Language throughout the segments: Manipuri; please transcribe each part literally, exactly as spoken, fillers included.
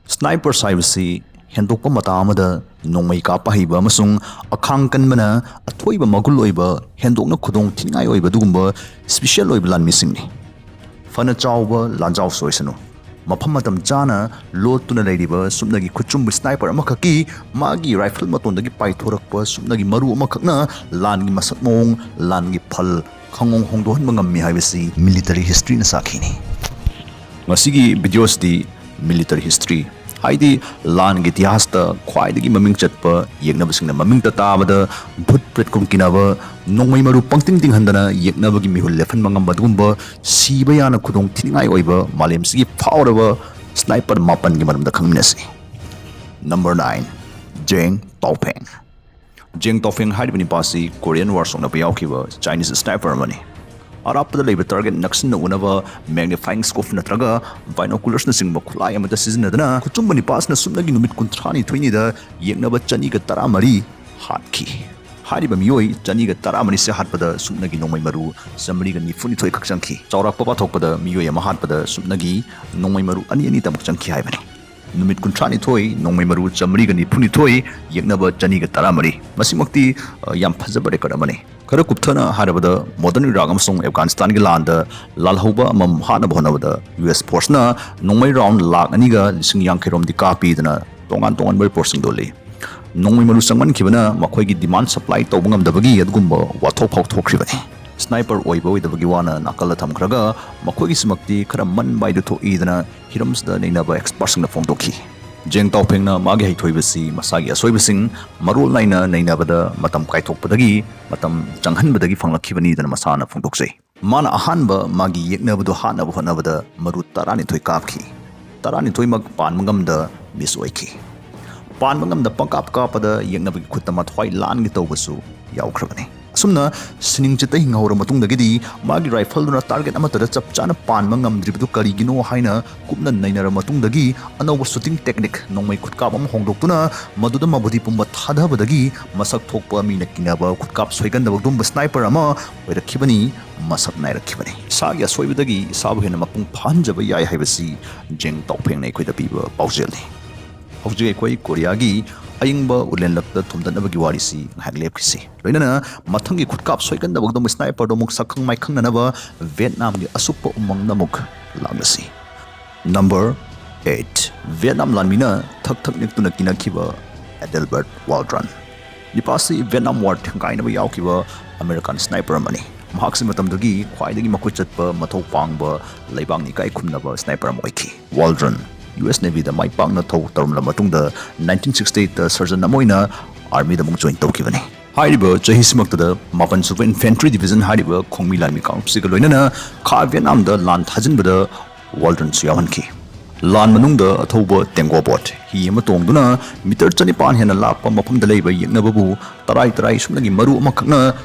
Snipers ꯍꯥꯏꯕꯁꯤ ꯍꯦꯟꯗꯣꯛꯄ ꯃꯇꯥ ꯑꯃꯗ ꯅꯣꯡꯃꯩ ꯀꯥꯞꯄ ꯍꯩꯕ ꯑꯃꯁꯨꯡ ꯑꯈꯥꯡ ꯀꯟꯕꯅ ꯑꯊꯣꯏꯕ ꯃꯒꯨꯟ ꯑꯣꯏꯕ, ꯍꯦꯟꯗꯣꯛꯅ ꯈꯨꯗꯣꯡ ꯊꯤꯅꯤꯡꯉꯥꯏ ꯑꯣꯏꯕ ꯑꯗꯨꯒꯨꯝꯕ special ꯑꯣꯏꯕ ꯂꯥꯟꯃꯤꯁꯤꯡꯅꯤ꯫ ꯐꯅ ꯆꯥꯎꯕ ꯂꯥꯟꯖꯥꯎꯁꯨ ꯑꯣꯏꯁꯅꯨ, ꯃꯐꯝ ꯃꯇꯝ ꯆꯥꯅ ꯂꯣꯠꯇꯨꯅ ꯂꯩꯔꯤꯕ ꯁꯨꯞꯅꯒꯤ ꯈꯨꯠꯆꯨꯝꯕ sniper ꯑꯃꯈꯛꯀꯤ ꯃꯥꯒꯤ rifle ꯃꯇꯣꯟꯗꯒꯤ ꯄꯥꯏꯊꯣꯔꯛꯄ ꯁꯨꯞꯅꯒꯤ ꯃꯔꯨ ꯑꯃꯈꯛꯅ ꯂꯥꯟꯒꯤ ꯃꯁꯛ ꯃꯑꯣꯡ, ꯂꯥꯟꯒꯤ ꯐꯜ ꯈꯪꯍꯣꯡ ꯍꯣꯡꯗꯣꯛꯍꯟꯕ ꯉꯝꯃꯤ ꯍꯥꯏꯕꯁꯤ military historyꯅ ꯁꯥꯈꯤꯅꯤ꯫ ꯉꯁꯤꯒꯤ videoꯁꯤꯗꯤ military history, ꯍꯥꯏꯗꯤ ꯂꯥꯟꯒꯤ ꯏꯇꯤꯍꯥꯁꯇ ꯈ꯭ꯋꯥꯏꯗꯒꯤ ꯃꯃꯤꯡ ꯆꯠꯄ, ꯌꯦꯛꯅꯕꯁꯤꯡꯅ ꯃꯃꯤꯡꯇ ꯇꯥꯕꯗ ꯚꯨꯠ ꯄ꯭ꯔꯦꯠꯀꯨꯝ ꯀꯤꯅꯕ, ꯅꯣꯡꯃꯩ ꯃꯔꯨ ꯄꯪꯇꯤꯡ ꯇꯤꯡꯍꯟꯗꯅ ꯌꯦꯛꯅꯕꯒꯤ ꯃꯤꯍꯨꯜ ꯂꯦꯞꯍꯟꯕ ꯉꯝꯕ ꯑꯗꯨꯒꯨꯝꯕ ꯁꯤꯕ ꯌꯥꯅ ꯈꯨꯗꯣꯡ ꯊꯤꯅꯤꯡꯉꯥꯏ ꯑꯣꯏꯕ ꯃꯥꯂꯦꯝꯁꯤꯒꯤ ꯐꯥꯎꯔꯕ sniper ꯃꯥꯄꯟꯒꯤ ꯃꯔꯝꯗ ꯈꯪꯃꯤꯟꯅꯁꯤ꯫ Number nine, ꯖꯦꯡ ꯇꯥꯎꯐꯦꯡ꯫ ꯖꯦꯡ ꯇꯥꯎꯐꯦꯡ ꯍꯥꯏꯔꯤꯕ ꯅꯤꯄꯥꯁꯤ Korean War ꯁꯣꯛꯅꯕ ꯌꯥꯎꯈꯤꯕ Chinese sniper ꯑꯃꯅꯤ꯫ ꯑꯔꯥꯞꯄꯗ ꯂꯩꯕ target ꯅꯛꯁꯤꯟꯅ ꯎꯅꯕ magnifying scopeꯅꯆꯤꯡꯕ ꯈꯨꯠꯂꯥꯏ ꯑꯃꯠꯇ ꯁꯤꯖꯤꯟꯅꯗꯅ ꯈꯨꯠꯆꯨꯝꯕ ꯅꯤꯄꯥꯁꯤꯅ ꯁꯨꯞꯅꯒꯤ ꯅꯨꯃꯤꯠ ꯀꯨꯟꯊ꯭ꯔꯥꯅꯤꯊꯣꯏꯅꯤꯗ ꯌꯦꯛꯅꯕ ꯆꯅꯤꯒ ꯇꯔꯥꯃꯔꯤ ꯍꯥꯠꯈꯤ꯫ ꯍꯥꯏꯔꯤꯕ ꯃꯤꯑꯣꯏ ꯆꯅꯤꯒ ꯇꯔꯥꯃꯔꯤꯁꯦ ꯍꯥꯠꯄꯗ ꯁꯨꯞꯅꯒꯤ ꯅꯣꯡꯃꯩ ꯃꯔꯨ ꯆꯥꯃꯔꯤꯒ ꯅꯤꯐꯨꯅꯤꯊꯣꯏ ꯈꯛ ꯆꯪꯈꯤ꯫ ꯆꯥꯎꯔꯥꯛꯄ ꯄꯥꯊꯣꯛꯄꯗ ꯃꯤꯑꯣꯏ ꯑꯃ ꯍꯥꯠꯄꯗ ꯁꯨꯞꯅꯒꯤ ꯅꯣꯡꯃꯩ ꯃꯔꯨ ꯑꯅꯤ ꯑꯅꯤꯇꯃꯛ ꯆꯪꯈꯤ ꯍꯥꯏꯕꯅꯤ꯫ ꯅꯨꯃꯤꯠ ꯀꯨꯟꯊ꯭ꯔꯥꯅꯤꯊꯣꯏ, ꯅꯣꯡꯃꯩ ꯃꯔꯨ ꯆꯥꯃꯔꯤꯒ ꯅꯤꯐꯨꯅꯤꯊꯣꯏ, ꯌꯦꯛꯅꯕ ꯆꯅꯤꯒ ꯇꯔꯥꯃꯔꯤ꯫ ꯃꯁꯤꯃꯛꯇꯤ, ꯑ, ꯌꯥꯝ ꯐꯖꯕ record ꯑꯃꯅꯤ꯫ ꯈꯔ ꯀꯨꯞꯊꯅ ꯍꯥꯏꯔꯕꯗ, modern Iraq ꯑꯃꯁꯨꯡ Afghanistanꯒꯤ ꯂꯥꯟꯗ ꯂꯥꯜꯍꯧꯕ ꯑꯃꯃꯝ ꯍꯥꯠꯅꯕ ꯍꯣꯠꯅꯕꯗ U S forceꯅ ꯅꯣꯡꯃꯩ round ꯂꯥꯈ ꯑꯅꯤꯒ ꯂꯤꯁꯤꯡ ꯌꯥꯡꯈꯩ ꯔꯣꯝꯗꯤ ꯀꯥꯞꯄꯤꯗꯅ ꯇꯣꯉꯥꯟ ꯇꯣꯉꯥꯟꯕ reportꯁꯤꯡꯗ ꯎꯠꯂꯤ꯫ ꯅꯣꯡꯃꯩ ꯃꯔꯨ ꯆꯪꯃꯟꯈꯤꯕꯅ ꯃꯈꯣꯏꯒꯤ demand supply ꯇꯧꯕ ꯉꯝꯗꯕꯒꯤ ꯑꯗꯨꯒꯨꯝꯕ ꯋꯥꯊꯣꯛ ꯐꯥꯎ ꯊꯣꯛꯈ꯭ꯔꯤꯕꯅꯤ꯫ Sniper ꯑꯣꯏꯕ ꯑꯣꯏꯗꯕꯒꯤ ꯋꯥꯅ ꯅꯥꯀꯜꯗ ꯊꯝꯈ꯭ꯔꯒ, ꯃꯈꯣꯏꯒꯤꯁꯤꯃꯛꯇꯤ ꯈꯔ ꯃꯟꯕ ꯍꯥꯏꯗꯨ ꯊꯣꯛꯏꯗꯅ ꯍꯤꯔꯝꯁꯤꯗ ꯅꯩꯅꯕ expertꯁꯤꯡꯅ ꯐꯣꯡꯗꯣꯛꯈꯤ꯫ ꯖꯦꯡ ꯇꯥꯎꯐꯦꯡꯅ ꯃꯥꯒꯤ ꯍꯩꯊꯣꯏꯕꯁꯤ ꯃꯁꯥꯒꯤ ꯑꯁꯣꯏꯕꯁꯤꯡ ꯃꯔꯣꯜ ꯅꯥꯏꯅ ꯅꯩꯅꯕꯗ ꯃꯇꯝ ꯀꯥꯏꯊꯣꯛꯄꯗꯒꯤ, ꯃꯇꯝ ꯆꯪꯍꯟꯕꯗꯒꯤ ꯐꯪꯂꯛꯈꯤꯕꯅꯤꯗꯅ ꯃꯁꯥꯅ ꯐꯣꯡꯗꯣꯛꯆꯩ꯫ ꯃꯥꯅ ꯑꯍꯥꯟꯕ ꯃꯥꯒꯤ ꯌꯦꯛꯅꯕꯗꯨ ꯍꯥꯠꯅꯕ ꯍꯣꯠꯅꯕꯗ ꯃꯔꯨ ꯇꯔꯥꯅꯤꯊꯣꯏ ꯀꯥꯞꯈꯤ꯫ ꯇꯔꯥꯅꯤꯊꯣꯏꯃꯛ ꯄꯥꯟꯕ ꯉꯝꯗ miss ꯑꯣꯏꯈꯤ꯫ ꯄꯥꯟꯕ ꯉꯝꯗ ꯄꯪꯀꯥꯞ ꯀꯥꯞꯄꯗ ꯌꯦꯛꯅꯕꯒꯤ ꯈꯨꯠꯇ ꯃꯊ꯭ꯋꯥꯏ ꯂꯥꯟꯒꯦ ꯇꯧꯕꯁꯨ ꯌꯥꯎꯈ꯭ꯔꯕꯅꯤ꯫ ꯑꯁꯨꯝꯅ ꯁꯤꯅꯤꯡ ꯆꯤꯠꯇ ꯍꯤꯡꯍꯧꯔ ꯃꯇꯨꯡꯗꯒꯤꯗꯤ ꯃꯥꯒꯤ ꯔꯥꯏꯐꯜꯗꯨꯅ ꯇꯥꯔꯒꯦꯠ ꯑꯃꯠꯇꯗ ꯆꯞ ꯆꯥꯅ ꯄꯥꯟꯕ ꯉꯝꯗ꯭ꯔꯤꯕꯗꯨ ꯀꯔꯤꯒꯤꯅꯣ ꯍꯥꯏꯅ ꯀꯨꯞꯅ ꯅꯩꯅꯔ ꯃꯇꯨꯡꯗꯒꯤ ꯑꯅꯧꯕ ꯁꯨꯇꯤꯡ ꯇꯦꯛꯅꯤꯛ, ꯅꯣꯡꯃꯩ ꯈꯨꯠꯀꯥꯞ ꯑꯃ ꯍꯣꯡꯗꯣꯛꯇꯨꯅ ꯃꯗꯨꯗ ꯃꯕꯨꯗꯤ ꯄꯨꯝꯕ ꯊꯥꯗꯕꯗꯒꯤ ꯃꯁꯛ ꯊꯣꯛꯄ, ꯃꯤꯅ ꯀꯤꯅꯕ, ꯈꯨꯠꯀꯥꯞ ꯁꯣꯏꯒꯟꯗꯕ ꯑꯗꯨꯒꯨꯝꯕ ꯁ꯭ꯅꯥꯏꯄꯔ ꯑꯃ ꯑꯣꯏꯔꯛꯈꯤꯕꯅꯤ, ꯃꯁꯛ ꯅꯥꯏꯔꯛꯈꯤꯕꯅꯤ꯫ ꯏꯁꯥꯒꯤ ꯑꯁꯣꯏꯕꯗꯒꯤ ꯏꯁꯥꯕꯨ ꯍꯦꯟꯅ ꯃꯄꯨꯡ ꯐꯥꯍꯟꯖꯕ ꯌꯥꯏ ꯍꯥꯏꯕꯁꯤ ꯖꯦꯡ ꯇꯥꯎꯐꯦꯡꯅ ꯑꯩꯈꯣꯏꯗ ꯄꯤꯕ ꯄꯥꯎꯖꯦꯜꯅꯤ꯫ ꯍꯧꯖꯤꯛ ꯑꯩꯈꯣꯏ ꯀꯣꯔꯤꯌꯥꯒꯤ ꯑꯏꯪꯕ ꯎꯂꯦꯟꯂꯛꯇ ꯊꯣꯝꯗꯠꯅꯕꯒꯤ ꯋꯥꯔꯤꯁꯤ ꯉꯥꯏꯍꯥꯛ ꯂꯦꯞꯈꯤꯁꯤ꯫ ꯂꯣꯏꯅꯅ ꯃꯊꯪꯒꯤ ꯈꯨꯠꯀꯥꯞ ꯁꯣꯏꯒꯟꯗꯕꯒꯤꯗꯃꯛ ꯁ꯭ꯅꯥꯏꯄꯔꯗꯣ ꯑꯃꯨꯛ ꯁꯛꯈꯪ ꯃꯥꯏꯈꯪꯅꯅꯕ ꯚꯤꯌꯦꯠꯅꯥꯝꯒꯤ ꯑꯁꯨꯞꯄ ꯎꯃꯪꯗ ꯑꯃꯨꯛ ꯂꯥꯛꯂꯁꯤ꯫ ꯅꯝꯕꯔ ꯑꯩꯠ, ꯚꯤꯌꯦꯠꯅꯥꯝ ꯂꯥꯟꯃꯤꯅ ꯊꯛ ꯊꯛ ꯅꯤꯛꯇꯨꯅ ꯀꯤꯅꯈꯤꯕ ꯑꯦꯗꯦꯜꯕꯔꯠ ꯋꯥꯜꯗ꯭ꯔꯟ꯫ ꯅꯤꯄꯥꯁꯤ ꯚꯤꯌꯦꯠꯅꯥꯝ ꯋꯥꯔ ꯊꯦꯡꯒꯥꯏꯅꯕ ꯌꯥꯎꯈꯤꯕ ꯑꯃꯦꯔꯤꯀꯥꯟ ꯁ꯭ꯅꯥꯏꯄꯔ ꯑꯃꯅꯤ꯫ ꯃꯍꯥꯛꯁꯤ ꯃꯇꯝꯗꯨꯒꯤ ꯈ꯭ꯋꯥꯏꯗꯒꯤ ꯃꯈꯨꯠ ꯆꯠꯄ, ꯃꯊꯧ ꯄꯥꯡꯕ ꯂꯩꯕꯥꯛꯅ ꯏꯀꯥꯏ ꯈꯨꯝꯅꯕ ꯁ꯭ꯅꯥꯏꯄꯔ ꯑꯃ ꯑꯣꯏꯈꯤ꯫ ꯋꯥꯜꯗ꯭ꯔꯟ ꯌꯨ ꯑꯦꯁ ꯅꯦꯚꯤꯗ ꯃꯥꯏ ꯄꯥꯛꯅ ꯊꯧ ꯇꯧꯔꯝꯂꯕ ꯃꯇꯨꯡꯗ ꯅꯥꯏꯟꯇꯤꯟ ꯁꯤꯛꯁꯇꯤ ꯑꯩꯠꯇ ꯁꯔꯖꯟ ꯑꯃ ꯑꯣꯏꯅ ꯑꯥꯔꯃꯤꯗ ꯑꯃꯨꯛ ꯖꯣꯏꯟ ꯇꯧꯈꯤꯕꯅꯤ꯫ ꯍꯥꯏꯔꯤꯕ ꯆꯍꯤꯁꯤꯃꯛꯇꯗ ꯃꯥꯄꯟ ꯁꯨꯕ ꯏꯟꯐꯦꯟꯇ꯭ꯔꯤ ꯗꯤꯕꯤꯖꯟ ꯍꯥꯏꯔꯤꯕ ꯈꯣꯡꯃꯤ ꯂꯥꯟꯃꯤ ꯀꯥꯡꯂꯨꯞꯁꯤꯒ ꯂꯣꯏꯅꯅ ꯈꯥ ꯚꯤꯌꯦꯠꯅꯥꯝꯗ ꯂꯥꯟ ꯊꯥꯖꯤꯟꯕꯗ ꯋꯥꯜꯗ꯭ꯔꯟꯁꯨ ꯌꯥꯎꯍꯟꯈꯤ꯫ ꯂꯥꯟ ꯃꯅꯨꯡꯗ ꯑꯊꯧꯕ ꯇꯦꯡꯒꯣ ꯕꯣꯠ ꯍꯤ ꯑꯃ ꯇꯣꯡꯗꯨꯅ ꯃꯤꯇꯔ ꯆꯅꯤꯄꯥꯟ ꯍꯦꯟꯅ ꯂꯥꯞꯄ ꯃꯐꯝꯗ ꯂꯩꯕ ꯌꯦꯛꯅꯕꯕꯨ ꯇꯔꯥꯏ ꯇꯔꯥꯏ ꯁꯨꯞꯅꯒꯤ ꯃꯔꯨ ꯑꯃꯈꯛꯅ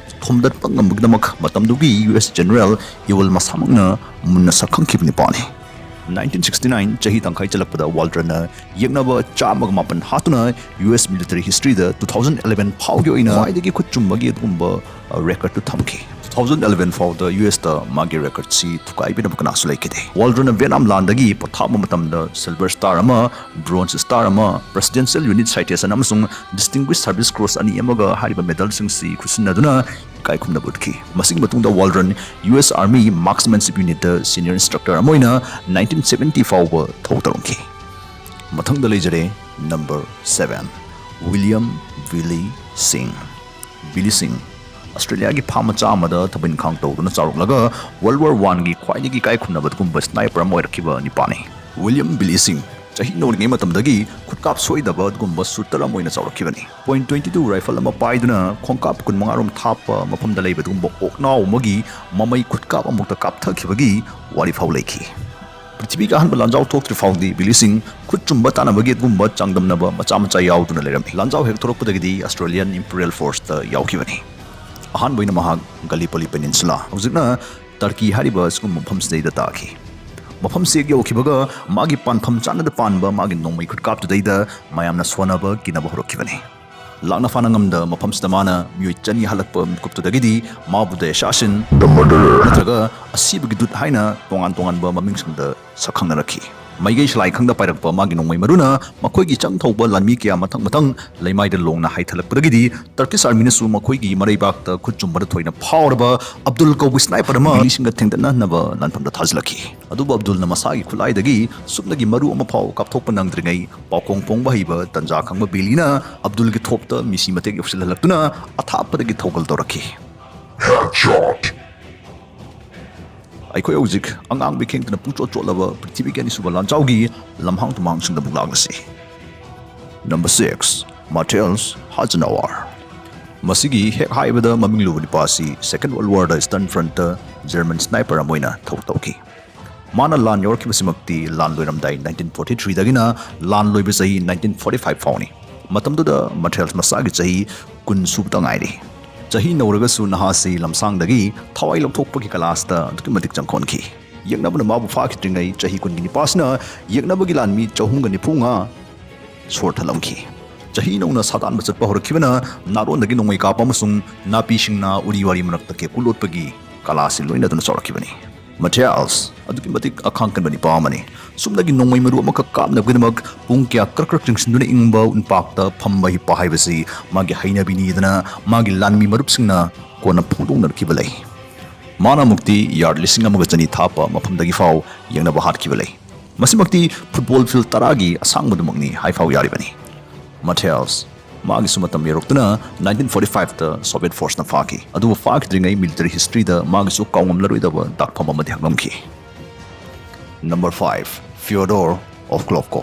ꯊꯣꯝꯗꯠꯄ ꯉꯝꯕꯒꯤꯗꯃꯛ ꯃꯇꯝꯗꯨꯒꯤ ꯌꯨ ꯑꯦꯁ ꯖꯦꯅꯔꯦꯜ ꯏꯋꯜ ꯃꯁꯥꯃꯛꯅ ꯃꯨꯟꯅ ꯁꯛꯈꯪꯈꯤꯕ ꯅꯤꯄꯥꯅꯤ꯫ ꯅꯥꯏꯟꯇꯤꯟ ꯁꯤꯛꯁꯇꯤ ꯅꯥꯏꯟ ꯆꯍꯤ ꯇꯪꯈꯥꯏ ꯆꯜꯂꯛꯄꯗ ꯋꯥꯜꯗ꯭ꯔꯟꯅ ꯌꯦꯛꯅꯕ ꯆꯥꯝꯃꯒ ꯃꯥꯄꯟ ꯍꯥꯠꯇꯨꯅ ꯌꯨ ꯑꯦꯁ ꯃꯤꯂꯤꯇꯔꯤ ꯍꯤꯁꯇ꯭ꯔꯤꯗ ꯇꯨ ꯊꯥꯎꯖꯟ ꯑꯦꯂꯦꯚꯦꯟ ꯐꯥꯎꯒꯤ ꯑꯣꯏꯅ ꯈ꯭ꯋꯥꯏꯗꯒꯤ ꯈꯨꯠ ꯆꯨꯝꯕꯒꯤ ꯑꯗꯨꯒꯨꯝꯕ, ꯑ, ꯔꯦꯀꯣꯔꯠꯇꯨ ꯊꯝꯈꯤ꯫ ꯇꯨ ꯊꯥꯎꯖꯟ ꯑꯦꯂꯦꯚꯦꯟ ꯐꯥꯎꯗ ꯌꯨ ꯑꯦꯁꯇ ꯃꯥꯒꯤ ꯔꯦꯀꯣꯔꯠꯁꯤ ꯊꯨꯒꯥꯏꯕꯤꯅꯕ ꯀꯅꯥꯁꯨ ꯂꯩꯈꯤꯗꯦ꯫ ꯋꯥꯜꯗ꯭ꯔꯟꯅ ꯚꯤꯌꯦꯠꯅꯥꯝ ꯂꯥꯟꯗꯒꯤ ꯄꯣꯊꯥꯕ ꯃꯇꯝꯗ ꯁꯤꯜꯚꯔ ꯁ꯭ꯇꯥꯔ ꯑꯃ, ꯕ꯭ꯔꯣꯟꯖ ꯁ꯭ꯇꯥꯔ ꯑꯃ, ꯄ꯭ꯔꯦꯁꯤꯗꯦꯟꯁꯤꯌꯦꯜ ꯌꯨꯅꯤꯠ ꯁꯥꯏꯇꯦꯁꯟ ꯑꯃꯁꯨꯡ ꯗꯤꯁꯇꯤꯡꯒ꯭ꯋꯤꯁ ꯁꯔꯚꯤꯁ ꯀ꯭ꯔꯣꯁ ꯑꯅꯤ ꯑꯃꯒ ꯍꯥꯏꯔꯤꯕ ꯃꯦꯗꯜꯁꯤꯡꯁꯤ ꯈꯨꯠꯁꯤꯟꯅꯗꯨꯅ ꯏꯀꯥꯏ ꯈꯨꯝꯅꯕ ꯎꯠꯈꯤ꯫ ꯃꯁꯤꯒꯤ ꯃꯇꯨꯡꯗ Waldron U S army marksmanship ꯌꯨꯅꯤꯠꯇ ꯁꯤꯅꯤꯌꯔ ꯏꯟꯁꯇ꯭ꯔꯛꯇꯔ ꯑꯃ ꯑꯣꯏꯅ ꯅꯥꯏꯟꯇꯤꯟ ꯁꯚꯦꯟꯇꯤ ꯐꯥꯎꯕ ꯊꯧ ꯇꯧꯔꯝꯈꯤ꯫ ꯃꯊꯪꯗ ꯂꯩꯖꯔꯦ number seven, William Billy Sing. Billy Sing ꯑꯁꯇ꯭ꯔꯦꯂꯤꯌꯥꯒꯤ ꯐꯥꯝ ꯃꯆꯥ ꯑꯃꯗ ꯊꯕꯛ ꯏꯪꯈꯥꯡ ꯇꯧꯗꯨꯅ ꯆꯥꯎꯔꯛꯂꯒ ꯋꯥꯔꯜ ꯋꯥꯔ ꯋꯥꯟꯒꯤ ꯈ꯭ꯋꯥꯏꯗꯒꯤ ꯏꯀꯥꯏ ꯈꯨꯝꯅꯕ ꯑꯗꯨꯒꯨꯝꯕ ꯁ꯭ꯅꯥꯏꯄꯔ ꯑꯃ ꯑꯣꯏꯔꯛꯈꯤꯕ ꯅꯤꯄꯥꯅꯤ꯫ ꯋꯤꯂꯤꯌꯝ ꯕꯤꯂꯤ ꯁꯤꯡ ꯆꯍꯤ ꯅꯧꯔꯤꯉꯩ ꯃꯇꯝꯗꯒꯤ ꯈꯨꯠꯀꯥꯞ ꯁꯣꯏꯗꯕ ꯑꯗꯨꯒꯨꯝꯕ ꯁꯨꯇꯔ ꯑꯃ ꯑꯣꯏꯅ ꯆꯥꯎꯔꯛꯈꯤꯕꯅꯤ꯫ ꯄꯣꯏꯟ ꯇ꯭ꯋꯦꯟꯇꯤ ꯇꯨ ꯔꯥꯏꯐꯜ ꯑꯃ ꯄꯥꯏꯗꯨꯅ ꯈꯣꯡꯀꯥꯞ ꯀꯨꯟꯃꯉꯥ ꯔꯣꯝ ꯊꯥꯞꯄ ꯃꯐꯝꯗ ꯂꯩꯕ ꯑꯗꯨꯒꯨꯝꯕ ꯑꯣꯛꯅꯥꯎ ꯑꯃꯒꯤ ꯃꯃꯩ ꯈꯨꯠꯀꯥꯞ ꯑꯃꯨꯛꯇ ꯀꯥꯞꯊꯈꯤꯕꯒꯤ ꯋꯥꯔꯤ ꯐꯥꯎ ꯂꯩꯈꯤ꯫ ꯄ꯭ꯔꯤꯊꯤꯕꯤꯒꯤ ꯑꯍꯥꯟꯕ ꯂꯥꯟꯖꯥꯎ ꯊꯣꯛꯇ꯭ꯔꯤ ꯐꯥꯎꯗꯤ ꯕꯤꯂꯤ ꯁꯤꯡ ꯈꯨꯠ ꯆꯨꯝꯕ ꯇꯥꯟꯅꯕꯒꯤ ꯑꯗꯨꯒꯨꯝꯕ ꯆꯥꯡꯗꯝꯅꯕ ꯃꯆꯥ ꯃꯆꯥ ꯌꯥꯎꯗꯨꯅ ꯂꯩꯔꯝꯃꯤ꯫ ꯂꯥꯟꯖꯥꯎ ꯍꯦꯛ ꯊꯣꯔꯛꯄꯗꯒꯤꯗꯤ ꯑꯁꯇ꯭ꯔꯦꯂꯤꯌꯥꯟ ꯏꯝꯄꯤꯔꯤꯌꯦꯜ ꯐꯣꯔꯁꯇ ꯌꯥꯎꯈꯤꯕꯅꯤ꯫ ꯑꯍꯥꯟꯕ ꯑꯣꯏꯅ ꯃꯍꯥꯛ ꯒꯂꯤꯄꯣꯂꯤ ꯄꯦꯅꯤꯟꯁꯨꯂꯥ, ꯍꯧꯖꯤꯛꯅ ꯇꯔꯀꯤ ꯍꯥꯏꯔꯤꯕ ꯑꯁꯤꯒꯨꯝꯕ ꯃꯐꯝꯁꯤꯗꯩꯗ ꯇꯥꯈꯤ꯫ ꯃꯐꯝꯁꯤ ꯍꯦꯛ ꯌꯧꯈꯤꯕꯒ ꯃꯥꯒꯤ ꯄꯥꯟꯐꯝ ꯆꯥꯅꯗ ꯄꯥꯟꯕ ꯃꯥꯒꯤ ꯅꯣꯡꯃꯩ ꯈꯨꯠꯀꯥꯞꯇꯨꯗꯩꯗ ꯃꯌꯥꯝꯅ ꯁꯣꯟꯅꯕ ꯀꯤꯅꯕ ꯍꯧꯔꯛꯈꯤꯕꯅꯤ꯫ ꯂꯥꯛꯅ ꯐꯥꯅ ꯉꯝꯗ ꯃꯐꯝꯁꯤꯗ ꯃꯥꯅ ꯃꯤꯑꯣꯏ ꯆꯅꯤ ꯍꯥꯠꯂꯛꯄ ꯃꯤꯀꯨꯞꯇꯨꯗꯒꯤꯗꯤ ꯃꯥꯕꯨ ꯗ ꯑꯦꯁꯥꯁꯤꯟ ꯅꯠꯇ꯭ꯔꯒ ꯑꯁꯤꯕꯒꯤ ꯗꯨꯠ ꯍꯥꯏꯅ ꯇꯣꯉꯥꯟ ꯇꯣꯉꯥꯟꯕ ꯃꯃꯤꯡꯁꯤꯡꯗ ꯁꯛꯈꯪꯅꯔꯛꯈꯤ꯫ ꯃꯩꯒꯩ ꯁꯂꯥꯏ ꯈꯪꯗ ꯄꯥꯏꯔꯛꯄ ꯃꯥꯒꯤ ꯅꯣꯡꯃꯩ ꯃꯔꯨꯅ ꯃꯈꯣꯏꯒꯤ ꯆꯪ ꯊꯧꯕ ꯂꯥꯟꯃꯤ ꯀꯌꯥ ꯃꯊꯪ ꯃꯊꯪ ꯂꯩꯃꯥꯏꯗ ꯂꯣꯡꯅ ꯍꯥꯏꯊꯜꯂꯛꯄꯗꯒꯤꯗꯤ ꯇꯔꯀꯤꯁ ꯑꯥꯔꯃꯤꯅꯁꯨ ꯃꯈꯣꯏꯒꯤ ꯃꯔꯩꯕꯥꯛꯇ ꯈꯨꯠ ꯆꯨꯝꯕꯗ ꯊꯣꯏꯅ ꯐꯥꯎꯔꯕ ꯑꯕꯗꯨꯜ ꯀꯧꯕ ꯁ꯭ꯅꯥꯏꯄꯔ ꯑꯃ ꯃꯤꯁꯤꯡꯒ ꯊꯦꯡꯗꯠꯅꯅꯕ ꯂꯥꯟꯐꯝꯗ ꯊꯥꯖꯤꯜꯂꯛꯈꯤ꯫ ꯑꯗꯨꯕꯨ ꯑꯕꯗꯨꯜꯅ ꯃꯁꯥꯒꯤ ꯈꯨꯠꯂꯥꯏꯗꯒꯤ ꯁꯨꯞꯅꯒꯤ ꯃꯔꯨ ꯑꯃ ꯐꯥꯎ ꯀꯥꯞꯊꯣꯛꯄ ꯅꯪꯗ꯭ꯔꯤꯉꯩ ꯄꯥꯎꯈꯣꯡ ꯐꯣꯡꯕ ꯍꯩꯕ ꯇꯟꯖꯥ ꯈꯪꯕ ꯕꯤꯂꯤꯅ ꯑꯕꯗꯨꯜꯒꯤ ꯊꯣꯞꯇ ꯃꯤꯁꯤ ꯃꯇꯦꯛ ꯌꯧꯁꯤꯜꯍꯜꯂꯛꯇꯨꯅ ꯑꯊꯥꯞꯄꯗꯒꯤ ꯊꯧꯒꯜ ꯇꯧꯔꯛꯈꯤ꯫ ꯑꯩꯈꯣꯏ ꯍꯧꯖꯤꯛ ꯑꯉꯥꯡꯕꯤ ꯈꯦꯡꯇꯅ ꯄꯨꯡꯆꯣꯠ ꯆꯣꯠꯂꯕ ꯄ꯭ꯔꯤꯊꯤꯕꯤꯒꯤ ꯑꯅꯤꯁꯨꯕ ꯂꯥꯟꯖꯥꯎꯒꯤ ꯂꯝꯍꯥꯡ ꯇꯨꯝꯍꯥꯡꯁꯤꯡꯗ ꯑꯃꯨꯛ ꯂꯥꯛꯂꯁꯤ꯫ Number six, ꯃꯥꯔꯇꯦꯜꯁ ꯍꯥꯖꯅꯋꯥꯔ꯫ ꯃꯁꯤꯒꯤ ꯍꯦꯛ ꯍꯥꯏꯕꯗ ꯃꯃꯤꯡ ꯂꯨꯕ ꯅꯨꯄꯥ ꯑꯁꯤ ꯁꯦꯀꯦꯟ ꯋꯥꯔꯜ ꯋꯥꯔꯗ ꯏꯁꯇꯔꯟ ꯐ꯭ꯔꯟꯠꯇ ꯖꯔꯃꯟ ꯁ꯭ꯅꯥꯏꯄꯔ ꯑꯃ ꯑꯣꯏꯅ ꯊꯕꯛ ꯇꯧꯈꯤ꯫ ꯃꯥꯅ ꯂꯥꯟ ꯌꯧꯔꯛꯈꯤꯕꯁꯤꯃꯛꯇꯤ ꯂꯥꯟ ꯂꯣꯏꯔꯝꯗꯥꯏ ꯅꯥꯏꯟꯇꯤꯟ ꯐꯣꯔꯇꯤ ꯊ꯭ꯔꯤꯗꯒꯤꯅ ꯂꯥꯟ ꯂꯣꯏꯕ ꯆꯍꯤ ꯅꯥꯏꯟꯇꯤꯟ ꯐꯣꯔꯇꯤ ꯐꯥꯏꯚ ꯐꯥꯎꯅꯤ꯫ ꯃꯇꯝꯗꯨꯗ ꯃꯥꯔꯇꯦꯜꯁ ꯃꯁꯥꯒꯤ ꯆꯍꯤ ꯀꯨꯟ ꯁꯨꯕꯇ ꯉꯥꯏꯔꯤ꯫ ꯆꯍꯤ ꯅꯧꯔꯒꯁꯨ ꯅꯍꯥꯁꯤ ꯂꯝꯁꯥꯡꯗꯒꯤ ꯊꯋꯥꯏ ꯂꯧꯊꯣꯛꯄꯒꯤ ꯀꯂꯥꯁꯇ ꯑꯗꯨꯛꯀꯤ ꯃꯇꯤꯛ ꯆꯪꯈꯣꯟꯈꯤ꯫ ꯌꯦꯛꯅꯕꯅ ꯃꯥꯕꯨ ꯐꯥꯈꯤꯗ꯭ꯔꯤꯉꯩ ꯆꯍꯤ ꯀꯨꯟꯒꯤ ꯅꯤꯄꯥꯁꯤꯅ ꯌꯦꯛꯅꯕꯒꯤ ꯂꯥꯟꯃꯤ ꯆꯍꯨꯝꯒ ꯅꯤꯐꯨ ꯃꯉꯥ ꯁꯣꯔ ꯊꯠꯂꯝꯈꯤ꯫ ꯆꯍꯤ ꯅꯧꯅ ꯁꯥꯗꯥꯟꯕ ꯆꯠꯄ ꯍꯧꯔꯛꯈꯤꯕꯅ ꯅꯥꯔꯣꯟꯗꯒꯤ ꯅꯣꯡꯃꯩ ꯀꯥꯞꯄ ꯑꯃꯁꯨꯡ ꯅꯥꯄꯤ ꯁꯤꯡꯅꯥ ꯎꯔꯤ ꯋꯥꯔꯤ ꯃꯔꯛꯇ ꯀꯦꯀꯨ ꯂꯣꯠꯄꯒꯤ ꯀꯂꯥ ꯑꯁꯤ ꯂꯣꯏꯅꯗꯨꯅ ꯆꯥꯎꯔꯛꯈꯤꯕꯅꯤ꯫ ꯃꯥꯔꯇꯦꯜꯁ ꯑꯗꯨꯛꯀꯤ ꯃꯇꯤꯛ ꯑꯈꯥꯡ ꯀꯟꯕ ꯅꯤꯄꯥ ꯑꯃꯅꯤ꯫ ꯁꯨꯞꯅꯒꯤ ꯅꯣꯡꯃꯩ ꯃꯔꯨ ꯑꯃꯈꯛ ꯀꯥꯞꯅꯕꯒꯤꯗꯃꯛ ꯄꯨꯡ ꯀꯌꯥ ꯀ꯭ꯔꯛ ꯀ꯭ꯔꯛ ꯆꯤꯡꯁꯤꯟꯗꯨꯅ ꯏꯪꯕ ꯎꯟꯄꯥꯛꯇ ꯐꯝꯕ ꯍꯤꯞꯄ ꯍꯥꯏꯕꯁꯤ ꯃꯥꯒꯤ ꯍꯩꯅꯕꯤꯅꯤꯗꯅ ꯃꯥꯒꯤ ꯂꯥꯟꯃꯤ ꯃꯔꯨꯞꯁꯤꯡꯅ ꯀꯣꯟꯅ ꯐꯣꯡꯗꯣꯛꯅꯔꯛꯈꯤꯕ ꯂꯩ꯫ ꯃꯥꯅ ꯑꯃꯨꯛꯇꯤ ꯌꯥꯔꯗ ꯂꯤꯁꯤꯡ ꯑꯃꯒ ꯆꯅꯤ ꯊꯥꯞꯄ ꯃꯐꯝꯗꯒꯤ ꯐꯥꯎ ꯌꯦꯡꯅꯕ ꯍꯥꯠꯈꯤꯕ ꯂꯩ꯫ ꯃꯁꯤꯃꯛꯇꯤ ꯐꯨꯠꯕꯣꯜ ꯐꯤꯜ ꯇꯔꯥꯒꯤ ꯑꯁꯥꯡꯕꯗꯨꯃꯛꯅꯤ ꯍꯥꯏꯐꯥꯎ ꯌꯥꯔꯤꯕꯅꯤ꯫ ꯃꯥꯔꯇꯦꯜꯁ ꯃꯥꯒꯤꯁꯨ ꯃꯇꯝ ꯌꯧꯔꯛꯇꯨꯅ ꯅꯥꯏꯟꯇꯤꯟ ꯐꯣꯔꯇꯤ ꯐꯥꯏꯚꯇ ꯁꯣꯚꯤꯌꯦꯠ ꯐꯣꯔꯁꯅ ꯐꯥꯈꯤ꯫ ꯑꯗꯨꯕꯨ ꯐꯥꯈꯤꯗ꯭ꯔꯤꯉꯩ ꯃꯤꯂꯤꯇꯔꯤ ꯍꯤꯁꯇ꯭ꯔꯤꯗ ꯃꯥꯒꯤꯁꯨ ꯀꯥꯎꯉꯝꯂꯔꯣꯏꯗꯕ ꯗꯥꯛꯐꯝ ꯑꯃꯗꯤ ꯍꯛꯂꯝꯈꯤ꯫ Number five, Fyodor Okhlopkov,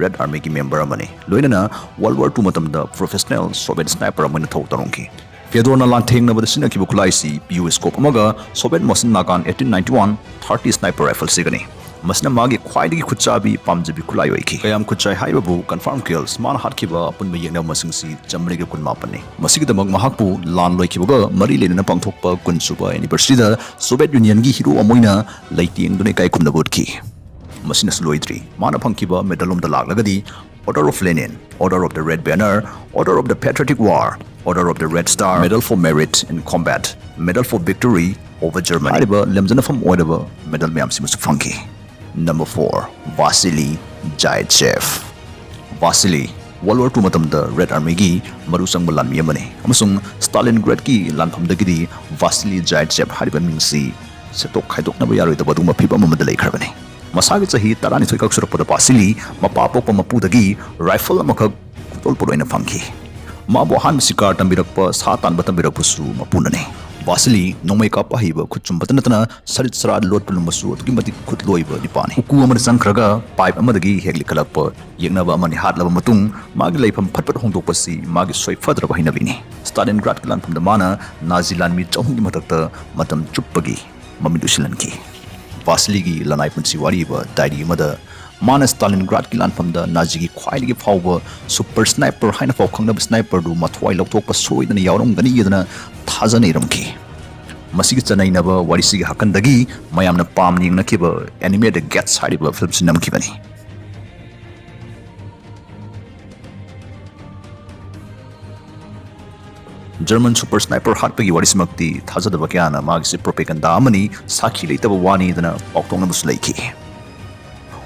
red ꯑꯥꯔꯃꯤꯒꯤ ꯃꯦꯝꯕꯔ ꯑꯃꯅꯤ꯫ ꯂꯣꯏꯅꯅ ꯋꯥꯔꯜ ꯋꯥꯔ ꯇꯨ ꯃꯇꯝꯗ ꯄ꯭ꯔꯣꯐꯦꯁꯅꯦꯜ ꯁꯣꯚꯤꯌꯦꯠ ꯁ꯭ꯅꯥꯏꯄꯔ ꯑꯃ ꯑꯣꯏꯅ ꯊꯧ ꯇꯧꯔꯝꯈꯤ꯫ ꯐꯤꯌꯣꯗꯣꯔꯅ ꯂꯥꯟꯊꯦꯡꯅꯕꯗ ꯁꯤꯖꯤꯟꯅꯈꯤꯕ ꯈꯨꯠꯂꯥꯏꯁꯤ ꯄꯤꯌꯨ ꯁ꯭ꯀꯣꯞ ꯑꯃꯒ Soviet Mosin Nagant eighteen ninety one thirty sniper ꯔꯥꯏꯐꯜꯁꯤꯒꯅꯤ꯫ ꯃꯁꯤꯅ ꯃꯥꯒꯤ ꯈ꯭ꯋꯥꯏꯗꯒꯤ ꯈꯨꯠꯆꯥꯕꯤ ꯄꯥꯝꯖꯕꯤ ꯈꯨꯠꯂꯥꯏ ꯑꯣꯏꯈꯤ꯫ ꯀꯌꯥꯝ ꯈꯨꯠꯆꯥꯏ ꯍꯥꯏꯕꯕꯨ, confirmed kills, ꯃꯥꯅ ꯍꯥꯠꯈꯤꯕ ꯑꯄꯨꯟꯕ ꯌꯦꯛꯅꯕ ꯃꯁꯤꯡꯁꯤ ꯆꯥꯃꯔꯤꯒ ꯀꯨꯟꯃꯥꯄꯟꯅꯤ꯫ ꯃꯁꯤꯒꯤꯗꯃꯛ ꯃꯍꯥꯛꯄꯨ ꯂꯥꯟ ꯂꯣꯏꯈꯤꯕꯒ ꯃꯔꯤ ꯂꯩꯅꯅ ꯄꯥꯡꯊꯣꯛꯄ ꯀꯨꯟꯁꯨꯕ anniversary ꯗ Soviet Union ꯒꯤ hero ꯑꯃ ꯑꯣꯏꯅ ꯂꯩꯇꯦꯡꯗꯨꯅ ꯏꯀꯥꯏ ꯈꯨꯝꯅꯕ ꯎꯠꯈꯤ꯫ ꯃꯁꯤꯅꯁꯨ ꯂꯣꯏꯗ꯭ꯔꯤ꯫ ꯃꯥꯅ ꯐꯪꯈꯤꯕ medal ꯂꯣꯝꯗ ꯂꯥꯛꯂꯒꯗꯤ, Order of Lenin, Order of the Red Banner, Order of the Patriotic War, Order of the Red Star, Medal for Merit in Combat, Medal for Victory over Germany ꯍꯥꯏꯔꯤꯕ ꯂꯦꯝꯖꯅꯐꯝ ꯑꯣꯏꯔꯕ medal ꯃꯌꯥꯝꯁꯤꯃꯁꯨ ꯐꯪꯈꯤ꯫ Number four, Vasily Zaitsev꯫ Vasily, World War Two ꯃꯇꯝꯗ Red Army ꯒꯤ ꯃꯔꯨ ꯆꯪꯕ ꯂꯥꯟꯃꯤ ꯑꯃꯅꯤ, ꯑꯃꯁꯨꯡ Stalingrad ꯀꯤ ꯂꯥꯟꯐꯝꯗꯒꯤꯗꯤ Vasily Zaitsev ꯍꯥꯏꯔꯤꯕ ꯃꯤꯡꯁꯤ ꯁꯦꯠꯇꯣꯛ ꯈꯥꯏꯗꯣꯛꯅꯕ ꯌꯥꯔꯣꯏꯗꯕ ꯑꯗꯨꯒꯨꯝꯕ ꯐꯤꯕꯝ ꯑꯃꯗ ꯂꯩꯈ꯭ꯔꯕꯅꯤ꯫ ꯃꯁꯥꯒꯤ ꯆꯍꯤ ꯇꯔꯥꯅꯤꯊꯣꯏ ꯈꯛ ꯁꯨꯔꯛꯄꯗ ꯚꯥꯁꯤꯂꯤ ꯃꯄꯥ ꯄꯣꯛꯄ ꯃꯄꯨꯗꯒꯤ rifle ꯑꯃꯈꯛ ꯈꯨꯗꯣꯜꯄꯣꯠ ꯑꯣꯏꯅ ꯐꯪꯈꯤ꯫ ꯃꯥꯕꯨ ꯑꯍꯥꯟꯕ ꯁꯤꯀꯥꯔ ꯇꯝꯕꯤꯔꯛꯄ, ꯁꯥ ꯇꯥꯟꯕ ꯇꯝꯕꯤꯔꯛꯄꯁꯨ ꯃꯄꯨꯅꯅꯤ꯫ ꯚꯥꯁꯤꯂꯤ ꯅꯣꯡꯃꯩ ꯀꯥꯞꯄ ꯍꯩꯕ ꯈꯨꯠ ꯆꯨꯝꯕꯇ ꯅꯠꯇꯅ ꯁꯔꯤꯠ ꯁꯔꯥꯠ ꯂꯣꯠꯄ ꯂꯨꯝꯕꯁꯨ ꯑꯗꯨꯛꯀꯤ ꯃꯇꯤꯛ ꯈꯨꯠ ꯂꯣꯏꯕ ꯅꯤꯄꯥꯅꯤ꯫ ꯎꯀꯨ ꯑꯃꯗ ꯆꯪꯈ꯭ꯔꯒ pipe ꯑꯃꯗꯒꯤ ꯍꯦꯛ ꯂꯤꯈꯠꯂꯛꯄ ꯌꯦꯛꯅꯕ ꯑꯃꯅꯤ ꯍꯥꯠꯂꯕ ꯃꯇꯨꯡ ꯃꯥꯒꯤ ꯂꯩꯐꯝ ꯐꯠ ꯐꯠ ꯍꯣꯡꯗꯣꯛꯄꯁꯤ ꯃꯥꯒꯤ ꯁꯣꯏꯐꯗ꯭ꯔꯕ ꯍꯩꯅꯕꯤꯅꯤ꯫ Stalingradꯀꯤ ꯂꯥꯟꯐꯝꯗ ꯃꯥꯅ ꯅꯥꯖꯤ ꯂꯥꯟꯃꯤ ꯆꯍꯨꯝꯒꯤ ꯃꯊꯛꯇ ꯃꯇꯝ ꯆꯨꯞꯄꯒꯤ ꯃꯃꯤꯠ ꯎꯏꯁꯤꯜꯍꯟꯈꯤ꯫ ꯚꯥꯁꯤꯂꯤꯒꯤ ꯂꯅꯥꯏ ꯄꯨꯟꯁꯤ ꯋꯥꯔꯤ ꯏꯕ diary ꯑꯃꯗ ꯃꯥꯅ Stalingradꯀꯤ ꯂꯥꯟꯐꯝꯗ ꯅꯥꯖꯤꯒꯤ ꯈ꯭ꯋꯥꯏꯗꯒꯤ ꯐꯥꯎꯕ super sniper ꯍꯥꯏꯅ ꯐꯥꯎ ꯈꯪꯅꯕ sniperꯗꯨ ꯃꯊ꯭ꯋꯥꯏ ꯂꯧꯊꯣꯛꯄ ꯁꯣꯏꯗꯅ ꯌꯥꯎꯔꯝꯒꯅꯤ ꯍꯥꯏꯗꯅ ꯊꯥꯖꯅ ꯏꯔꯝꯈꯤ꯫ ꯃꯁꯤꯒꯤ ꯆꯅꯩꯅꯕ ꯋꯥꯔꯤꯁꯤꯒꯤ ꯍꯥꯀꯟꯗꯒꯤ ꯃꯌꯥꯝꯅ ꯄꯥꯝꯅ ꯌꯦꯡꯅꯈꯤꯕ Enemy at the Gates ꯍꯥꯏꯔꯤꯕ filmꯁꯤ ꯅꯝꯈꯤꯕꯅꯤ꯫ German super sniper ꯍꯥꯠꯄꯒꯤ ꯋꯥꯔꯤꯁꯤꯃꯛꯇꯤ ꯊꯥꯖꯗꯕ ꯀꯌꯥꯅ ꯃꯥꯒꯤꯁꯤ propaganda ꯑꯃꯅꯤ, ꯁꯥꯈꯤ ꯂꯩꯇꯕ ꯋꯥꯅꯤꯗꯅ ꯄꯥꯎꯊꯣꯛꯅꯕꯁꯨ ꯂꯩꯈꯤ꯫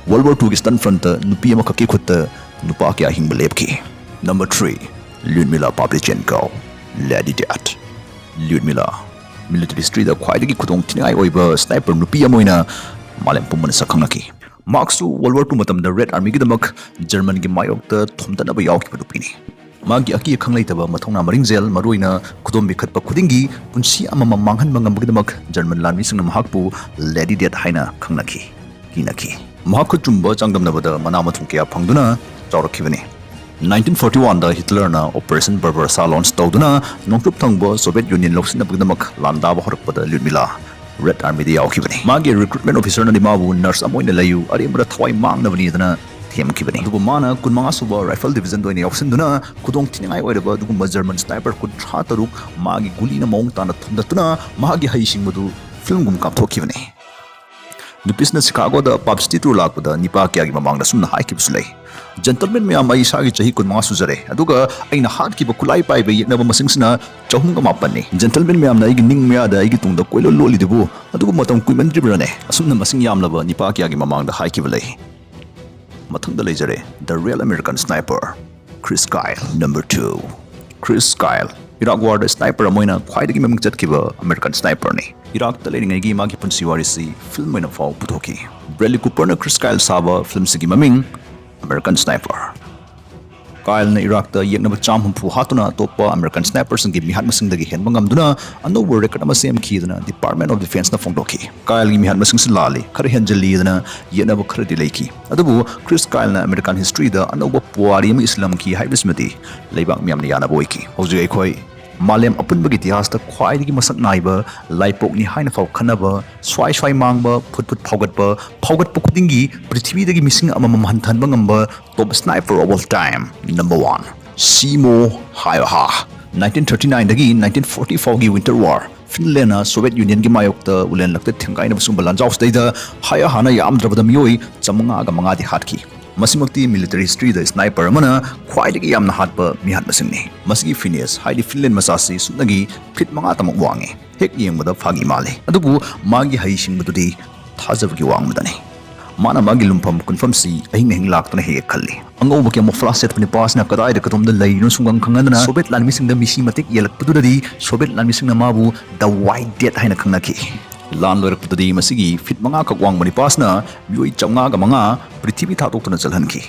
World War Twoꯒꯤ Stern Frontꯇ ꯅꯨꯄꯤ ꯑꯃꯈꯛꯀꯤ ꯈꯨꯠꯇ ꯅꯨꯄꯥ ꯀꯌꯥ ꯍꯤꯡꯕ ꯂꯦꯞꯈꯤ꯫ Number three, Lyudmila Pavlichenko, Lady Death꯫ Lyudmila, military historyꯗ ꯈ꯭ꯋꯥꯏꯗꯒꯤ ꯈꯨꯗꯣꯡ ꯊꯤꯅꯤꯡꯉꯥꯏ ꯑꯣꯏꯕ sniper ꯅꯨꯄꯤ ꯑꯃ ꯑꯣꯏꯅ ꯃꯥꯂꯦꯝ ꯄꯨꯝꯕꯅ ꯁꯛ ꯈꯪꯅꯈꯤ꯫ ꯃꯍꯥꯛꯁꯨ World War Two ꯃꯇꯝꯗ Red Armyꯒꯤꯗꯃꯛ Germanꯒꯤ ꯃꯥꯌꯣꯛꯇ ꯊꯣꯝꯗꯠꯅꯕ ꯌꯥꯎꯈꯤꯕ ꯅꯨꯄꯤꯅꯤ꯫ ꯃꯥꯒꯤ ꯑꯀꯤ ꯑꯈꯪ ꯂꯩꯇꯕ ꯃꯊꯧꯅꯥ ꯃꯔꯤꯡꯖꯦꯜ, ꯃꯔꯨꯑꯣꯏꯅ ꯈꯨꯗꯣꯝꯕꯤ ꯈꯠꯄ ꯈꯨꯗꯤꯡꯒꯤ ꯄꯨꯟꯁꯤ ꯑꯃꯃꯝ ꯃꯥꯡꯍꯟꯕ ꯉꯝꯕꯒꯤꯗꯃꯛ German ꯂꯥꯟꯃꯤꯁꯤꯡꯅ ꯃꯍꯥꯛꯄꯨ Lady Death ꯍꯥꯏꯅ ꯈꯪꯅꯈꯤ, ꯀꯤꯅꯈꯤ꯫ ꯃꯍꯥꯛ ꯈꯨꯠ ꯆꯨꯝꯕ ꯆꯥꯡꯗꯝꯅꯕꯗ ꯃꯅꯥ ꯃꯊꯨꯝ ꯀꯌꯥ ꯐꯪꯗꯨꯅ ꯆꯥꯎꯔꯛꯈꯤꯕꯅꯤ꯫ Nineteen forty oneꯗ Hitlerꯅ Operation Barbarossa launch ꯇꯧꯗꯨꯅ ꯅꯣꯡꯆꯨꯞ ꯊꯪꯕ Soviet Union ꯂꯧꯁꯤꯟꯅꯕꯒꯤꯗꯃꯛ ꯂꯥꯟꯗꯥꯕ ꯍꯧꯔꯛꯄꯗ Lyudmila ꯔꯦꯗ ꯑꯥꯔꯃꯤꯗ ꯌꯥꯎꯈꯤꯕꯅꯤ꯫ ꯃꯥꯒꯤ ꯔꯤꯀ꯭ꯔꯨꯠꯃꯦꯟ ꯑꯣꯐꯤꯁꯔꯅꯗꯤ ꯃꯥꯕꯨ ꯅꯔꯁ ꯑꯃ ꯑꯣꯏꯅ ꯂꯩꯌꯨ, ꯑꯔꯦꯝꯕꯗ ꯊꯋꯥꯏ ꯃꯥꯡꯅꯕꯅꯤꯗꯅ ꯊꯦꯝꯈꯤꯕꯅꯤ꯫ ꯑꯗꯨꯕꯨ ꯃꯥꯅ ꯀꯨꯟꯃꯉꯥ ꯁꯨꯕ ꯔꯥꯏꯐꯜ ꯗꯤꯕꯤꯖꯟꯗ ꯑꯣꯏꯅ ꯌꯥꯎꯁꯤꯟꯗꯨꯅ ꯈꯨꯗꯣꯡ ꯊꯤꯅꯤꯡꯉꯥꯏ ꯑꯣꯏꯔꯕ ꯑꯗꯨꯒꯨꯝꯕ ꯖꯔꯃꯟ ꯁ꯭ꯅꯥꯏꯄꯔ ꯀꯨꯟꯊ꯭ꯔꯥ ꯇꯔꯨꯛ ꯃꯥꯒꯤ ꯒꯨꯂꯤꯅ ꯃꯑꯣꯡ ꯇꯥꯅ ꯊꯣꯝꯗꯠꯇꯨꯅ ꯃꯍꯥꯛꯀꯤ ꯍꯩꯁꯤꯡꯕꯗꯨ ꯐꯤꯂꯝꯒꯨꯝ ꯀꯥꯞꯊꯣꯛꯈꯤꯕꯅꯤ꯫ ꯅꯨꯄꯤꯁꯤꯅ ꯁꯤꯀꯥꯒꯣꯗ ꯄꯥꯞꯁꯇꯤ ꯇꯨꯔ ꯂꯥꯛꯄꯗ ꯅꯤꯄꯥ ꯀꯌꯥꯒꯤ ꯃꯃꯥꯡꯗ ꯑꯁꯨꯝꯅ ꯍꯥꯏꯈꯤꯕꯁꯨ ꯂꯩ: "ꯖꯦꯟꯇꯜꯃꯦꯟ ꯃꯌꯥꯝ, ꯑꯩ ꯏꯁꯥꯒꯤ ꯆꯍꯤ ꯀꯨꯟꯃꯉꯥ ꯁꯨꯖꯔꯦ, ꯑꯗꯨꯒ ꯑꯩꯅ ꯍꯥꯠꯈꯤꯕ ꯈꯨꯠꯂꯥꯏ ꯄꯥꯏꯕ ꯌꯦꯛꯅꯕ ꯃꯁꯤꯡꯁꯤꯅ ꯆꯍꯨꯝꯒ ꯃꯥꯄꯟꯅꯤ꯫ ꯖꯦꯟꯇꯜꯃꯦꯟ ꯃꯌꯥꯝꯅ ꯑꯩꯒꯤ ꯅꯤꯡ ꯃꯌꯥꯗ ꯑꯩꯒꯤ ꯇꯨꯡꯗ ꯀꯣꯏꯂꯣꯠ ꯂꯣꯠꯂꯤꯗꯨꯕꯨ ꯑꯗꯨꯕꯨ ꯃꯇꯝ ꯀꯨꯏꯃꯟꯗ꯭ꯔꯤꯕ꯭ꯔꯥꯅꯦ?" ꯑꯁꯨꯝꯅ ꯃꯁꯤꯡ ꯌꯥꯝꯂꯕ ꯅꯤꯄꯥ ꯀꯌꯥꯒꯤ ꯃꯃꯥꯡꯗ ꯍꯥꯏꯈꯤꯕ ꯂꯩ꯫ ꯃꯊꯪꯗ ꯂꯩꯖꯔꯦ, The Real American Sniper, Chris Kyle, number two꯫ Chris Kyle, Iraq ꯋꯥꯔꯗ ꯁ꯭ꯅꯥꯏꯄꯔ ꯑꯃ ꯑꯣꯏꯅ ꯈ꯭ꯋꯥꯏꯗꯒꯤ ꯃꯃꯤꯡ ꯆꯠꯈꯤꯕ ꯑꯃꯦꯔꯤꯀꯟ ꯁ꯭ꯅꯥꯏꯄꯔꯅꯤ꯫ ꯏꯔꯥꯛꯇ ꯂꯩꯔꯤꯉꯩꯒꯤ ꯃꯥꯒꯤ ꯄꯨꯟꯁꯤ ꯋꯥꯔꯤꯁꯤ ꯐꯤꯂꯝ ꯑꯣꯏꯅ ꯐꯥꯎ ꯄꯨꯊꯣꯛꯈꯤ꯫ ꯕ꯭ꯔꯦꯗꯂꯤ ꯀꯨꯄꯔꯅ ꯈ꯭ꯔꯤꯁ ꯀꯥꯏꯜ ꯁꯥꯕ ꯐꯤꯂꯝꯁꯤꯒꯤ ꯃꯃꯤꯡ ꯑꯃꯦꯔꯤꯀꯟ ꯁ꯭ꯅꯥꯏꯄꯔ꯫ ꯀꯥꯏꯜꯅ ꯏꯔꯥꯛꯇ ꯌꯦꯛꯅꯕ ꯆꯥꯝ ꯍꯨꯝꯐꯨ ꯍꯥꯠꯇꯨꯅ ꯑꯇꯣꯞꯄ ꯑꯃꯦꯔꯤꯀꯟ ꯁ꯭ꯅꯥꯏꯄꯔꯁꯤꯡꯒꯤ ꯃꯤꯍꯥꯠ ꯃꯁꯤꯡꯗꯒꯤ ꯍꯦꯟꯕ ꯉꯝꯗꯨꯅ ꯑꯅꯧꯕ ꯔꯦꯀꯣꯔꯗ ꯑꯃ ꯁꯦꯝꯈꯤꯗꯅ ꯗꯤꯄꯥꯔꯠꯃꯦꯟ ꯑꯣꯐ ꯗꯤꯐꯦꯟꯁꯅ ꯐꯣꯡꯗꯣꯛꯈꯤ꯫ ꯀꯥꯏꯜꯒꯤ ꯃꯤꯍꯥꯠ ꯃꯁꯤꯡꯁꯤ ꯂꯥꯜꯂꯤ, ꯈꯔ ꯍꯦꯟꯖꯤꯜꯂꯤꯗꯅ ꯌꯦꯠꯅꯕ ꯈꯔꯗꯤ ꯂꯩꯈꯤ꯫ ꯑꯗꯨꯕꯨ ꯈ꯭ꯔꯤꯁ ꯀꯥꯏꯜꯅ ꯑꯃꯦꯔꯤꯀꯥꯟ ꯍꯤꯁꯇ꯭ꯔꯤꯗ ꯑꯅꯧꯕ ꯄꯨꯋꯥꯔꯤ ꯑꯃ ꯏꯁꯤꯜꯂꯝꯈꯤ ꯍꯥꯏꯕꯁꯤꯃꯗꯤ ꯂꯩꯕꯥꯛ ꯃꯤꯌꯥꯝꯅ ꯌꯥꯅꯕ ꯑꯣꯏꯈꯤ꯫ ꯍꯧꯖꯤꯛ ꯑꯩꯈꯣꯏ ꯃꯥꯂꯦꯝ ꯑꯄꯨꯟꯕꯒꯤ ꯏꯇꯤꯍꯥꯁꯇ ꯈ꯭ꯋꯥꯏꯗꯒꯤ ꯃꯁꯛ ꯅꯥꯏꯕ ꯂꯥꯏꯄꯣꯛꯅꯤ ꯍꯥꯏꯅ ꯐꯥꯎ ꯈꯟꯅꯕ, ꯁ꯭ꯋꯥꯏ ꯁ꯭ꯋꯥꯏ ꯃꯥꯡꯕ, ꯐꯨꯠ ꯐꯨꯠ ꯐꯥꯎꯒꯠꯄ, ꯐꯥꯎꯒꯠꯄ ꯈꯨꯗꯤꯡꯒꯤ ꯄ꯭ꯔꯤꯊꯤꯕꯤꯗꯒꯤ ꯃꯤꯁꯤꯡ ꯑꯃꯃꯝ ꯍꯟꯊꯍꯟꯕ ꯉꯝꯕ top sniper of all time, number one, ꯁꯤꯃꯣ ꯍꯥꯌꯣꯍꯥ꯫ Nineteen thirty nine ꯗꯒꯤ nineteen forty ꯐꯥꯎꯒꯤ Winter War, ꯐꯤꯟꯂꯦꯟꯅ ꯁꯣꯚꯤꯌꯦꯠ ꯌꯨꯅꯤꯌꯟꯒꯤ ꯃꯥꯌꯣꯛꯇ ꯎꯂꯦꯟꯂꯛꯇ ꯊꯦꯡꯒꯥꯏꯅꯕ ꯁꯨꯝꯕ ꯂꯥꯟꯖꯥꯎꯁꯤꯗꯩꯗ ꯍꯥꯌꯣꯍꯥꯅ ꯌꯥꯝꯗ꯭ꯔꯕꯗ ꯃꯤꯑꯣꯏ ꯆꯥꯃꯉꯥꯒ ꯃꯉꯥꯗꯤ ꯍꯥꯠꯈꯤ꯫ ꯃꯁꯤꯃꯛꯇꯤ ꯃꯤꯂꯤꯇꯔꯤ ꯍꯤꯁꯇ꯭ꯔꯤꯗ ꯁ꯭ꯅꯥꯏꯄꯔ ꯑꯃꯅ ꯈ꯭ꯋꯥꯏꯗꯒꯤ ꯌꯥꯝꯅ ꯍꯥꯠꯄ ꯃꯤꯍꯥꯠ ꯃꯁꯤꯡꯅꯤ꯫ ꯃꯁꯤꯒꯤ ꯐꯤꯅꯦꯁ ꯍꯥꯏꯗꯤ ꯐꯤꯟꯂꯦꯟ ꯃꯆꯥꯁꯤ ꯁꯨꯞꯅꯒꯤ ꯐꯤꯠ ꯃꯉꯥ ꯇꯃꯛ ꯋꯥꯡꯉꯤ꯫ ꯍꯦꯛ ꯌꯦꯡꯕꯗ ꯐꯥꯒꯤ ꯃꯥꯜꯂꯤ, ꯑꯗꯨꯕꯨ ꯃꯥꯒꯤ ꯍꯩꯁꯤꯡꯕꯗꯨꯗꯤ ꯊꯥꯖꯕꯒꯤ ꯋꯥꯡꯃꯗꯅꯤ꯫ ꯃꯥꯅ ꯃꯥꯒꯤ ꯂꯨꯝꯐꯝ ꯀꯨꯟꯐꯝꯁꯤ ꯑꯍꯤꯡ ꯑꯍꯤꯡ ꯂꯥꯛꯇꯨꯅ ꯍꯦꯛ ꯍꯦꯛ ꯈꯜꯂꯤ꯫ ꯑꯉꯧꯕ camouflage ꯁꯦꯠꯄ ꯅꯨꯄꯥꯁꯤꯅ ꯀꯗꯥꯏꯗ ꯀꯗꯣꯝꯗ ꯂꯩꯔꯤꯅꯣ ꯁꯨꯡꯈꯪ ꯈꯪꯍꯟꯗꯅ ꯁꯣꯚꯤꯌꯦꯠ ꯂꯥꯟꯃꯤꯁꯤꯡꯗ ꯃꯤꯁꯤ ꯃꯇꯤꯛ ꯌꯦꯜꯂꯛꯄꯗꯨꯗꯗꯤ ꯁꯣꯚꯤꯌꯦꯠ ꯂꯥꯟꯃꯤꯁꯤꯡꯅ ꯃꯥꯕꯨ The White Death ꯍꯥꯏꯅ ꯈꯪꯅꯈꯤ꯫ ꯂꯥꯟ ꯂꯣꯏꯔꯛꯄꯗꯗꯤ ꯃꯁꯤꯒꯤ ꯐꯤꯠ ꯃꯉꯥꯈꯛ ꯋꯥꯡꯕ ꯅꯨꯄꯥꯁꯤꯅ ꯃꯤꯑꯣꯏ ꯆꯥꯃꯉꯥꯒ ꯃꯉꯥ ꯄ꯭ꯔꯤꯊꯤꯕꯤ ꯊꯥꯗꯣꯛꯇꯨꯅ ꯆꯠꯍꯟꯈꯤ꯫